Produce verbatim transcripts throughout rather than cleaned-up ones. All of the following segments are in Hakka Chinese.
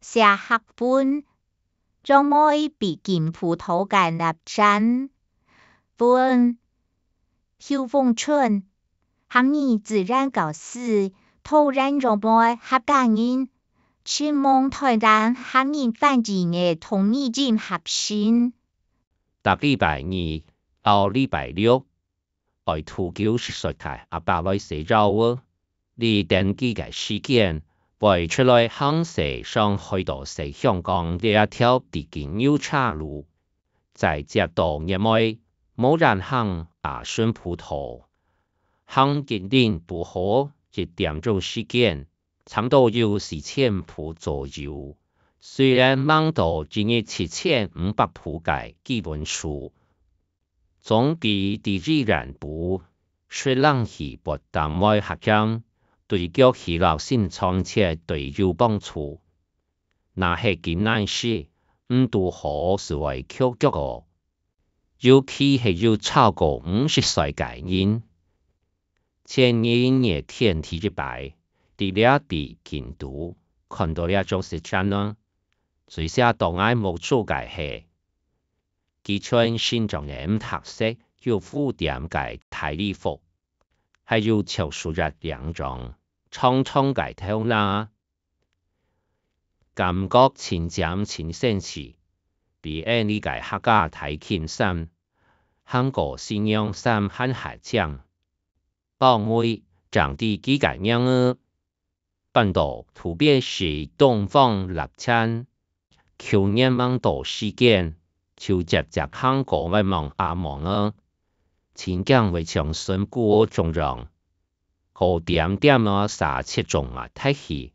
寫客文，仰會比緊葡萄个摎箭。文，邱逢春，客語自然教師，桃園仰會客家人，請問台灣客語翻譯个同義音合成。逐禮拜二到禮拜六， 愛渡九十歲个阿伯來洗腰仔。你等佢个時間，會出來行洗上海到洗香港這條地筋牛車路，再接到月尾，無人行阿順葡萄。行緊頂堵好一點鐘時間，差毋多有四千步左右。雖然吂到一日七千五百步个基本數， 總比在醫院肚吹冷氣發歕會較輕，對腳氣摎心臟絕對有幫助。若係緊難時，毋堵好就會翹腳哦。尤其係有超過五十歲个人。前二月天第一擺，在這地筋肚看到這種事情呢，最嚇到𠊎目珠个係， 佢全身著个五顏六色又浮點个大禮服，還有潮濕个領章，長長个頭那，感覺盡尖盡神奇，比𠊎俚个客家大襟衫，還過新娘衫還較靚。包尾正知佢个名仔， 安到渡別是東方蠟箭。舊年吂到時間，就輒輒行過來望啊望仔，盡驚會像孫牯仔共樣，好恬恬仔煞七種啊大氣，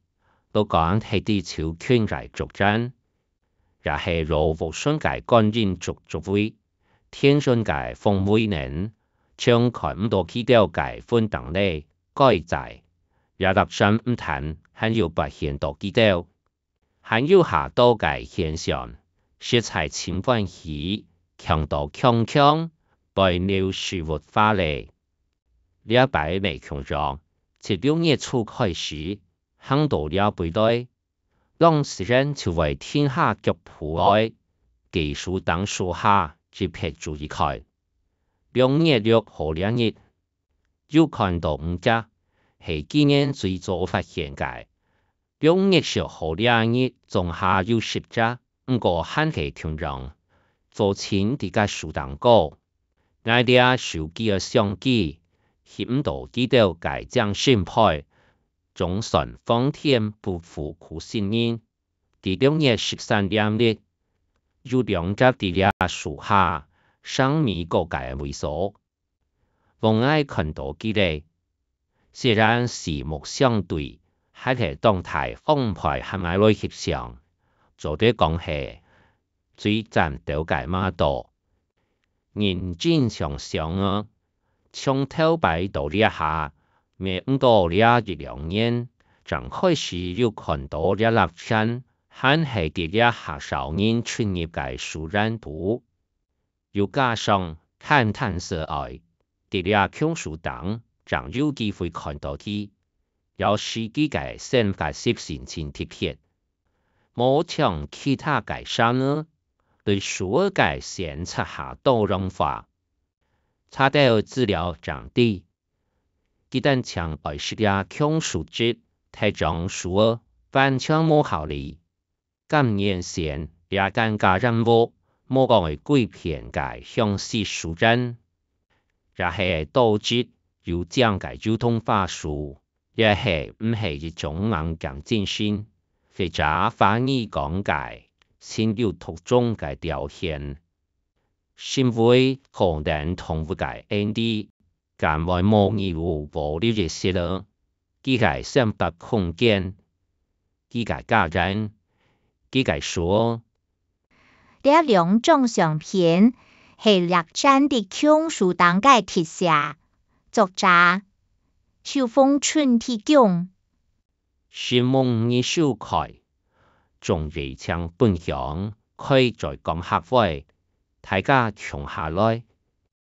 都講係在就近个竹站， 也係老屋脣个觀音竹竹圍，天脣个鳳圍呢，全看毋到佢兜个粉燈咧，該在這落山毋但還有發現到佢兜，還有下到个現象，實在盡歡喜，強到強強，背扭屎朏花咧。這擺乜共樣，自六月初開始，行到這位來， 當自然就會停下腳步來，在樹頂樹下一撇注意看。六月六號這日，有看到五隻，係今年最早發現个。六月十號這日，總下有十隻，毋過還係共樣，早前在該樹頂高。 𠊎這手機个相機，翕毋到佢兜个正身背，總算皇天不負苦心人。在六月十三這日，有兩隻在這樹下，生尾高个位所。望𠊎看到佢咧， 雖然四目相對，還係當大方背喊𠊎來翕相，做得講係最讚兜个馬到。認真想想啊，從頭擺到這下，乜毋到這一兩年，正開始有看到這粒星，還係在這較少人出入个樹園肚。 又加上閒閒坐愛，在這榕樹頂，正有機會看到佢，有時佢个生活習性盡特別，無像其他个生物，對樹仔个線擦下多樣化。查兜資料正知，佢單淨愛食這榕樹汁，大樟樹仔完全無效力。 今年先這間家人屋，無講會歸片个香榭樹園，也係多隻有靚个油桐花樹，這係毋係一種硬頸精神，或者華語講个情有獨鍾个表現。身為可憐動物个𠊎俚， 敢會無義務保留一息仔佢个生活空間，佢个家園，佢个樹。這兩張相片係蠟箭在榕樹頂个特寫。作者：邱逢春提供。 承蒙你收看，中意請分享，開嘴講客話，大家共下來，